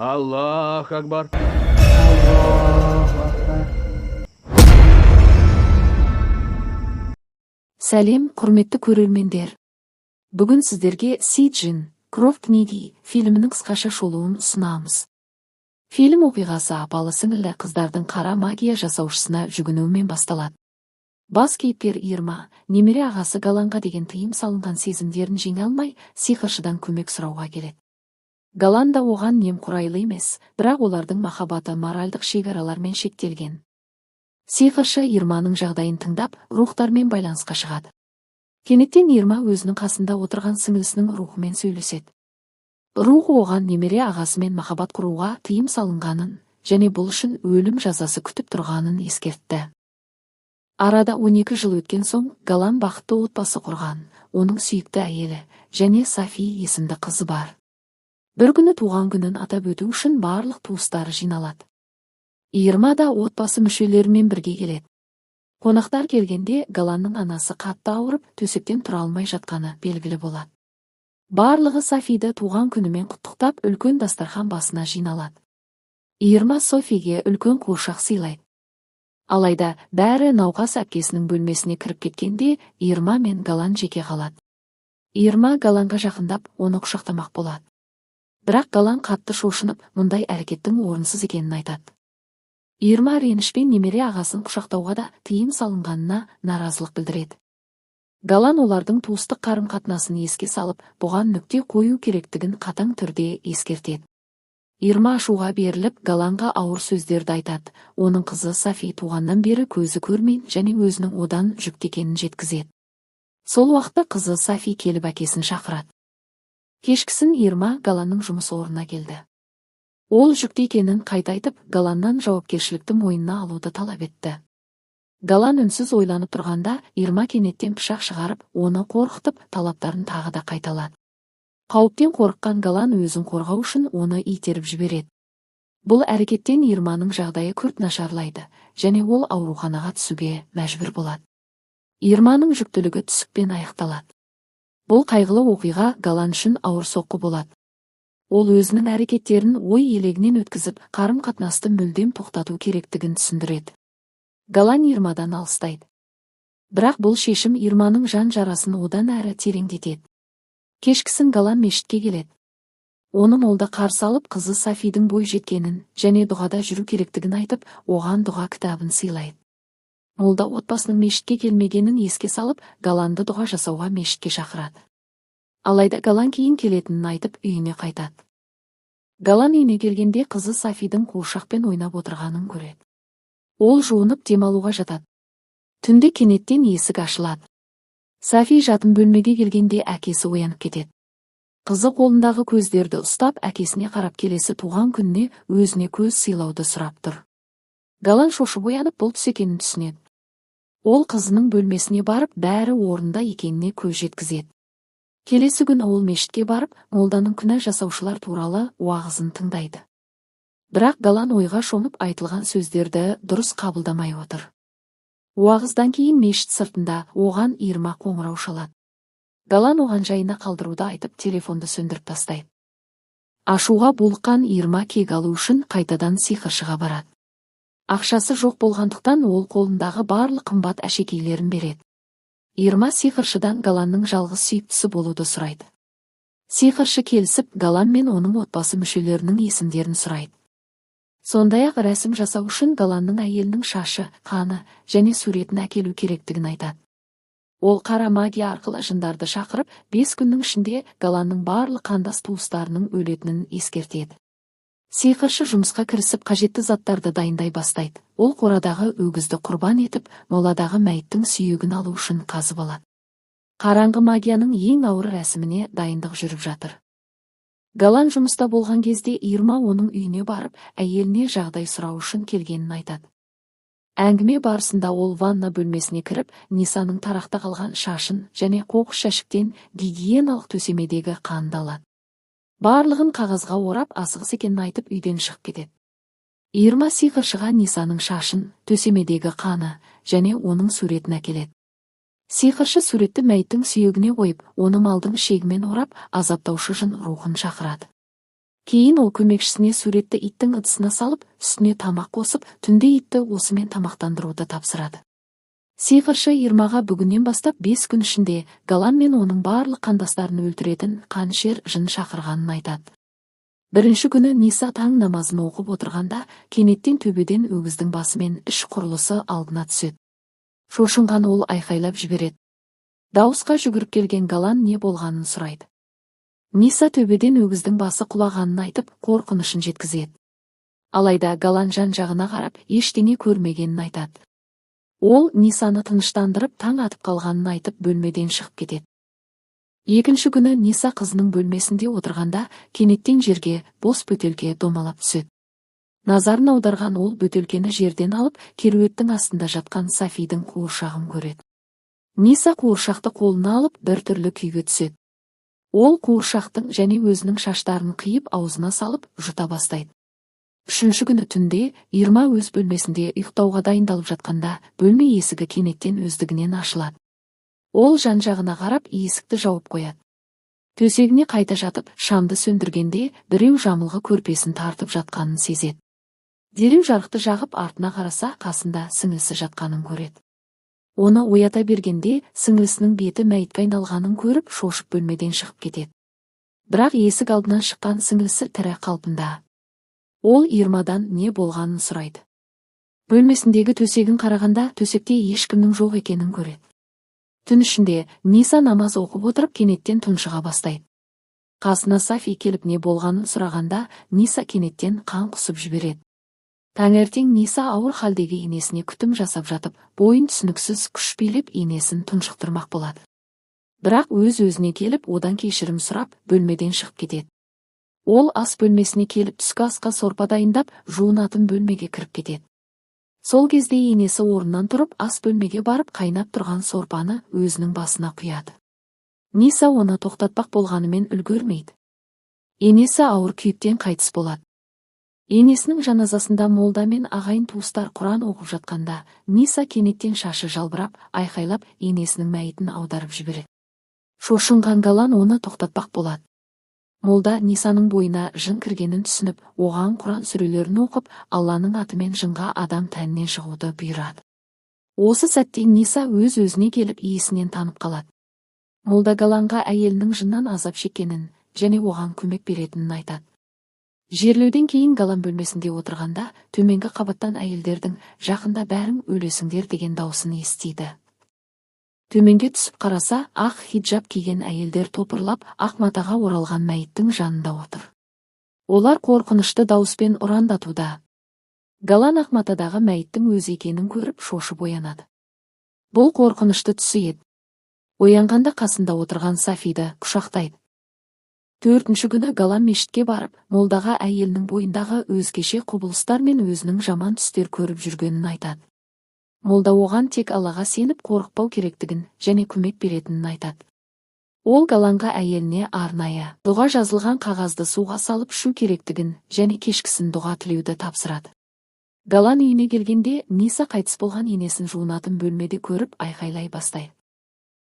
Аллах Акбар. Аллаху акбар. Сәлем, құрметті көрермендер. Бүгін сіздерге «Сиджин. Кровь книги» фильмінің қысқаша шолуын ұсынамыз. Фильм оқиғасы апалы-сіңілді қыздардың қара магия жасаушысына жүгінуімен басталады. Бас кейіпкер Ирма немере ағасы Галанға деген тыйым салынған сезімдерін жеңе алмай, сиқыршыдан көмек сұрауға келеді. Галан да оған немқұрайлы емес, бірақ олардың махаббаты моральдық шекаралармен шектелген. Сиқыршы Ирманың жағдайын тыңдап, рухтармен байланысқа шығады. Кенеттен Ирма өзінің қасында отырған сіңілісінің рухымен сөйлеседі. Рух оған немере ағасымен махаббат құруға тыйым салынғанын және бұл үшін өлім жазасы күтіп тұрғанын ескертті. Арада 12 жыл өткен соң Галан бақытты отбасы құрған, оның сүйікті әйелі және Софи есімді қызы бар. Бір күні туған күнін атап өту үшін барлық туыстары жиналады. Ирма да отбасы мүшелерімен бірге келеді. Қонақтар келгенде Галанның анасы қатты ауырып, төсектен тұра алмай жатқаны белгілі болады. Барлығы Софиді туған күнімен құттықтап, үлкен дастархан басына жиналады. Ирма Софиге үлкен қуыршақ сыйлайды. Алайда бәрі науқас әпкесінің бөлмесіне кіріп кеткенде, Ирма мен Галан жеке қалады. Ирма Галанға жақындап, оны құшақтамақ болады. Бірақ Галан қатты шошынып, мұндай әрекеттің орынсыз екенін айтады. Ирма ренішпен немере ағасын құшақтауға да тыйым салынғанына наразылық білдіреді. Галан олардың туыстық қарым-қатынасын еске салып, бұған нүкте қою керектігін қатаң түрде ескертеді. Ирма ашуға беріліп, Галанға ауыр сөздерді айтады. Оның қызы Софи туғаннан бері көзі көрмей және өзінің одан жүкті екенін жеткізеді. Сол уақытта қызы Софи келіп, әкесін шақырады. Кешкісін Ирма Галанның жұмыс орнына келді. Ол жүкті екенін қайта айтып, Галаннан жауапкершілікті мойнына алуды талап етті. Галан үнсіз ойланып тұрғанда, Ирма кенеттен пышақ шығарып, оны қорқытып, талаптарын тағы да қайталады. Қауіптен қорыққан Галан өзін қорғау үшін оны итеріп жібереді. Бұл әрекеттен Ирманың жағдайы күрт нашарлайды және ол ауруханаға түсуге мәжбүр болады. Ирманың жүктілігі түсікпен аяқталады. Бұл қайғылы оқиға Галан үшін ауыр соққы болады. Ол өзінің әрекеттерін ой елегінен өткізіп, қарым-қатынасты мүлдем тоқтату керектігін түсіндіреді. Галан Ирмадан алыстайды. Бірақ бұл шешім Ирманың жан жарасын одан әрі тереңдетеді. Кешкісін Галан мешітке келеді. Оны молда қарсы алып, қызы Софидің бой жеткенін және дұғада жүру керектігін айтып, оған дұға кітабын сыйлайды. Молда отбасының мешітке келмегенін еске салып, Галанды дұға жасауға мешітке шақырады. Алайда Галан кейін келетінін айтып, үйіне қайтады. Галан үйіне келгенде қызы Софидің қуыршақпен ойнап отырғанын көреді. Ол жуынып, демалуға жатады. Түнде кенеттен есік ашылады. Софи жатын бөлмеге келгенде әкесі оянып кетеді. Қызы қолындағы көздерді ұстап, әкесіне қарап, келесі туған күніне өзіне көз сыйлауды сұрап тұр. Галан шошып оянып, бұл түс екенін түсінеді. Ол қызының бөлмесіне барып, бәрі орнында екеніне көз жеткізеді. Келесі күні ол мешітке барып, молданың күнә жасаушылар туралы уағызын тыңдайды. Бірақ Галан ойға шомып, айтылған сөздерді дұрыс қабылдамай отыр. Уағыздан кейін мешіт сыртында оған Ирма қоңырау шалады. Галан оған жайына қалдыруды айтып, телефонды сөндіріп тастайды. Ашуға булыққан Ирма кек алу үшін қайтадан сиқыршыға барады. Ақшасы жоқ болғандықтан, ол қолындағы барлық қымбат әшекейлерін береді. Ирма сиқыршыдан Галанның жалғыз сүйіктісі болуды сұрайды. Сиқыршы келісіп, Галан мен оның отбасы мүшелерінің есімдерін сұрайды. Сондай-ақ рәсім жасау үшін Галанның әйелінің шашы, қаны және суретін әкелу керектігін айтады. Ол қара магия арқылы жындарды шақырып, 5 күннің ішінде Галанның барлық қандас туыстарының өлетінін ескертеді. Сиқыршы жұмысқа кірісіп, қажетті заттарды дайындай бастайды. Ол қорадағы өгізді құрбан етіп, моладағы мәйіттің сүйегін алу үшін қазып алады. Қараңғы магияның ең ауыр рәсіміне дайындық жүріп жатыр. Галан жұмыста болған кезде Ирма оның үйіне барып, әйеліне жағдай сұрау үшін келгенін айтады. Әңгіме барысында ол ванна бөлмесіне кіріп, Нисаның тарақта қалған шашын және қоқыс жәшіктен гигиеналық төсемедегі қанды алады. Барлығын қағазға орап, асығыс екенін айтып, үйден шығып кетеді. Ирма сиқыршыға Нисаның шашын, төсемедегі қаны және оның суретін әкеледі. Сиқыршы суретті мәйіттің сүйегіне қойып, оны малдың ішегімен орап, азаптаушы жын рухын шақырады. Кейін ол көмекшісіне суретті иттің ыдысына салып, үстіне тамақ қосып, түнде итті осымен тамақтандыруды тапсырады. Сиқыршы Ирмаға бүгіннен бастап 5 күн ішінде Галан мен оның барлық қандастарын өлтіретін қанішер жын шақырғанын айтады. Бірінші күні Ниса таң намазын оқып отырғанда, кенеттен төбеден өгіздің басы мен іш құрылысы алдына түседі. Шошынған ол айқайлап жібереді. Дауысқа жүгіріп келген Галан не болғанын сұрайды. Ниса төбеден өгіздің басы құлағанын айтып, қорқынышын жеткізеді. Алайда Галан жан-жағына қарап, ештеңе көрмегенін айтады. Ол Нисаны тыныштандырып, таң атып қалғанын айтып, бөлмеден шығып кетеді. Екінші күні Ниса қызының бөлмесінде отырғанда, кенеттен жерге бос бөтелке домалап түседі. Назарын аударған ол бөтелкені жерден алып, кереуеттің астында жатқан Софидің қуыршағын көреді. Ниса қуыршақты қолына алып, бір түрлі күйге түседі. Ол қуыршақтың және өзінің шаштарын қиып аузына салып, жұта бастайды. Үшінші күні түнде Ирма өз бөлмесінде ұйықтауға дайындалып жатқанда, бөлме есігі кенеттен өздігінен ашылады. Ол жан-жағына қарап, есікті жауып қояды. Төсегіне қайта жатып, шамды сөндіргенде, біреу жамылғы көрпесін тартып жатқанын сезеді. Дереу жарықты жағып, артына қараса, қасында сіңлісі жатқанын көреді. Оны оята бергенде, сіңлісінің беті мәйітке айналғанын көріп, шошып бөлмеден шығып кетеді. Бірақ есік алдынан шыққан сіңлісі тірі қалпында. Ол Ирмадан не болғанын сұрайды. Бөлмесіндегі төсегін қарағанда, төсекте ешкімнің жоқ екенін көреді. Түн ішінде Ниса намаз оқып отырып, кенеттен тұншыға бастайды. Қасына Софи келіп не болғанын сұрағанда, Ниса кенеттен қан құсып жібереді. Таңертең Ниса ауыр халдегі енесіне күтім жасап жатып, бойын түсініксіз күш билеп енесін тұншықтырмақ болады. Бірақ өз-өзіне келіп, одан кешірім сұрап, бөлмеден шығып кетеді. Ол ас бөлмесіне келіп түскі асқа сорпа дайындап, жуынатын бөлмеге кіріп кетеді. Сол кезде енесі орнынан тұрып, ас бөлмеге барып, қайнап тұрған сорпаны өзінің басына құяды. Ниса оны тоқтатпақ болғанымен үлгермейді. Енесі ауыр күйіктен қайтыс болады. Енесінің жаназасында молда мен ағайын туыстар Құран оқып жатқанда, Ниса кенеттен шашы жалбырап, айқайлап, енесінің мәйітін аударып жібереді. Шошынған Галан оны тоқтатпақ болады. Молда Нисаның бойына жын кіргенін түсініп, оған Құран сүрелерін оқып, Алланың атымен жынға адам тәнінен шығуды бұйырады. Осы сәтте Ниса өз-өзіне келіп иесінен танып қалады. Молда Галанға әйелінің жыннан азап шеккенін және оған көмек беретінін айтады. Жерлеуден кейін Галан бөлмесінде отырғанда, төменгі қабаттан әйелдердің жақында бәрің өлесіңдер деген даусын естиді. Төменге түсіп қараса, ақ хиджаб киген әйелдер топырлап, ақ матаға оралған мәйіттің жанында отыр. Олар қорқынышты дауыспен ұрандатуда. Галан ақ матадағы мәйіттің өзі екенін көріп, шошып оянады. Бұл қорқынышты түсі еді. Оянғанда қасында отырған Софиді құшақтайды. Төртінші күні Галан мешітке барып, молдаға әйелінің бойындағы өзгеше құбылыстар мен өзінің жаман түстер көріп жүргенін айтады. Молда оған тек Аллаға сеніп қорықпау керектігін және көмек беретінін айтады. Ол Галанға әйеліне арнайы дұға жазылған қағазды суға салып ішу керектігін және кешкісін дұға тілеуді тапсырады. Галан үйіне келгенде Ниса қайтыс болған енесін жуынатын бөлмеде көріп айқайлай бастайды.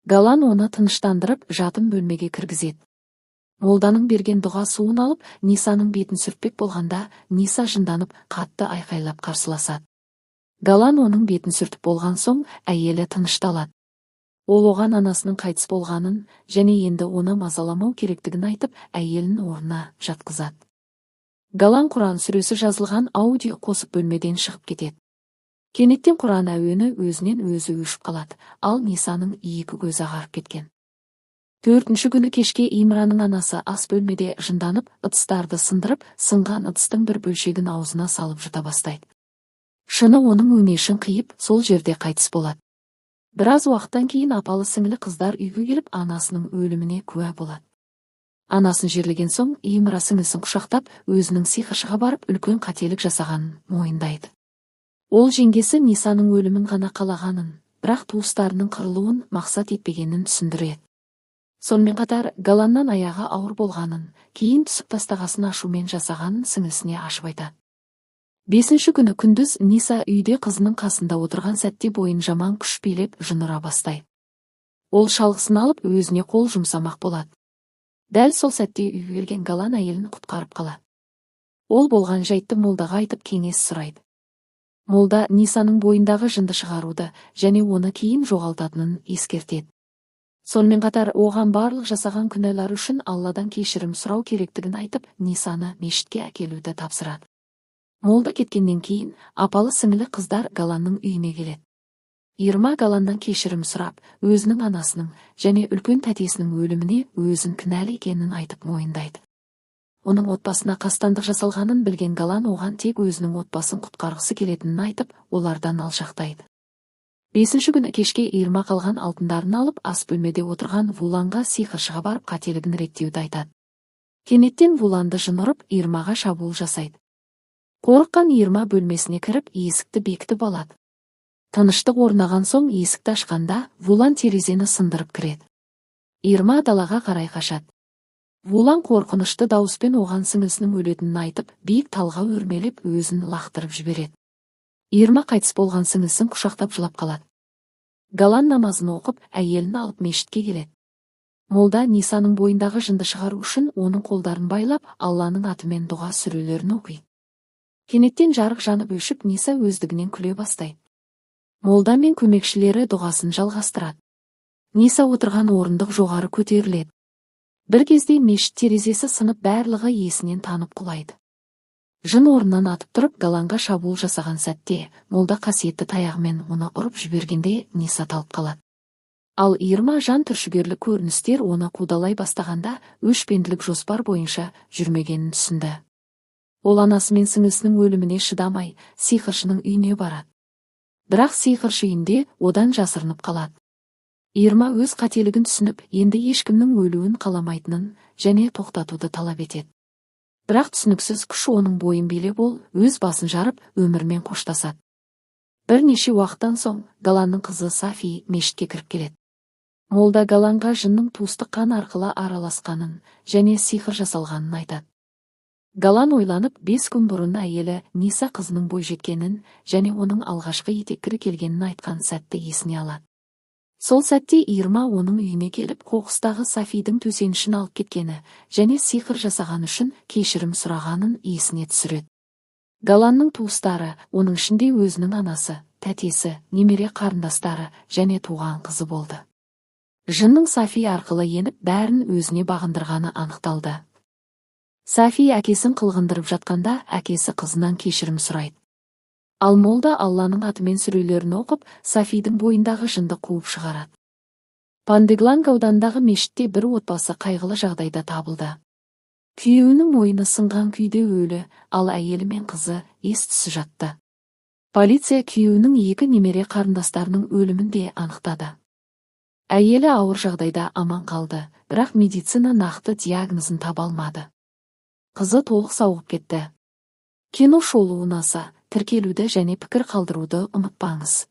Галан оны тыныштандырып, жатын бөлмеге кіргізеді. Молданың берген дұға суын алып, Нисаның бетін сүртпек болғанда, Ниса жынданып, қатты айқайлап қарсыласады. Галан оның бетін сүртіп болған соң, әйелі тынышталады. Ол оған анасының қайтыс болғанын және енді оны мазаламау керектігін айтып, әйелін орнына жатқызады. Галан Құран сүресі жазылған аудио қосып бөлмеден шығып кетеді. Кенеттен Құран әуені өзінен өзі өшіп қалады, ал Нисаның екі көзі ағарып кеткен. Төртінші күні кешке Имраның анасы ас бөлмеде жынданып, ыдыстарды сындырып, сынған ыдыстың бір бөлшегін аузына салып жұта бастайды. Шыны оның өңешін қиып, сол жерде қайтыс болады. Біраз уақыттан кейін апалы сіңлі қыздар үйге келіп, анасының өліміне куә болады. Анасын жерлеген соң, Имра сіңлісін құшақтап, өзінің сиқыршыға барып, үлкен қателік жасағанын мойындайды. Ол жеңгесі Нисаның өлімін ғана қалағанын, бірақ туыстарының қырылуын мақсат етпегенін түсіндіреді. Сонымен қатар Галаннан аяғы ауыр болғанын, кейін түсіп тастағасын ашумен жасағанын сіңлісіне ашып айтады. Бесінші күні күндіз Ниса үйде қызының қасында отырған сәтте бойын жаман күш билеп жын ұра бастайды. Ол шалғысын алып өзіне қол жұмсамақ болады. Дәл сол сәтте үйге келген Галан әйелін құтқарып қалады. Ол болған жайтты молдаға айтып, кеңес сұрайды. Молда Нисаның бойындағы жынды шығаруды және оны кейін жоғалтатынын ескертеді. Сонымен қатар оған барлық жасаған күнәлары үшін Алладан кешірім сұрау керектігін айтып, Нисаны мешітке әкелуді тапсырады. Молда кеткеннен кейін апалы сіңілі қыздар Галанның үйіне келеді. Ирма Галаннан кешірім сұрап, өзінің анасының және үлкен тәтесінің өліміне өзін кінәлі екенін айтып мойындайды. Оның отбасына қастандық жасалғанын білген Галан оған тек өзінің отбасын құтқарғысы келетінін айтып, олардан алшақтайды. 5-ші күні кешке Ирма қалған алтындарын алып, ас бөлмеде отырған Вуланға сиқыршыға барып қателігін реттеуді айтады. Кенеттен Вуланды жын ұрып, Ирмаға шабуыл жасайды. Қорыққан Ирма бөлмесіне кіріп, есікті бекітіп алады. Тыныштық орнаған соң есікті ашқанда Вулан терезені сындырып кіреді. Ирма далаға қарай қашады. Вулан қорқынышты дауыспен оған сіңілісінің өлетінін айтып, биік талға өрмелеп өзін лақтырып жібереді. Ирма қайтыс болған сіңілісін құшақтап жылап қалады. Галан намазын оқып, әйелін алып мешітке келеді. Молда Нисаның бойындағы жынды шығару үшін оның қолдарын байлап, Алланың атымен дұға сүрелерін оқиды. Кенеттен жарық жанып өшіп, Ниса өздігінен күле бастайды. Молда мен көмекшілері дұғасын жалғастырады. Ниса отырған орындық жоғары көтеріледі. Бір кезде мешіт терезесі сынып, барлығы есінен танып құлайды. Жын орнынан атып тұрып, Галанға шабуыл жасаған сәтте, молда қасиетті таяғымен оны ұрып жібергенде Ниса талып қалады. Ал Ирма жан түршігерлік көріністер оны қудалай бастағанда өшпенділік жоспар бойынша жүрмегенін түсінді. Ол анасы мен сіңлісінің өліміне шыдамай, сиқыршының үйіне барады. Бірақ сиқыршы үйінде одан жасырынып қалады. Ирма өз қателігін түсініп, енді ешкімнің өлуін қаламайтынын және тоқтатуды талап етеді. Бірақ түсініксіз күш оның бойын билеп, ол өз басын жарып, өмірмен қоштасады. Бірнеше уақыттан соң Галанның қызы Сафи мешітке кіріп келеді. Молда Галанға жынның туыстық қан арқылы араласқанын және сиқыр жасалғанын айтады. Галан ойланып, 5 күн бұрын әйелі Ниса қызының бойжеткенін және оның алғашқы етеккірі келгенін айтқан сәтті есіне алады. Сол сәтте Ирма оның үйіне келіп, қоқыстағы Сафидің төсенішін алып кеткені және сиқыр жасаған үшін кешірім сұрағанын есіне түсіреді. Галанның туыстары, оның ішінде өзінің анасы, тәтесі, немере қарындастары және туған қызы болды. Жынның Сафи арқылы еніп, бәрін өзіне бағындырғаны анықталды. Сафи әкесін қылғындырып жатқанда, әкесі қызынан кешірім сұрайды. Ал молда Алланың атымен сүрелерін оқып, Сафидің бойындағы жынды қуып шығарады. Пандегланг ауданындағы мешітте бір отбасы қайғылы жағдайда табылды. Күйеуінің мойны сынған күйде өлі, ал әйелі мен қызы ес-түссіз жатты. Полиция күйеуінің 2 немере қарындастарының өлімін де анықтады. Әйелі ауыр жағдайда аман қалды, бірақ медицина нақты диагнозын таба алмады. Қызы толық сауығып кетті. Кино шолуы ұнаса, тіркелуді және пікір қалдыруды ұмытпаңыз.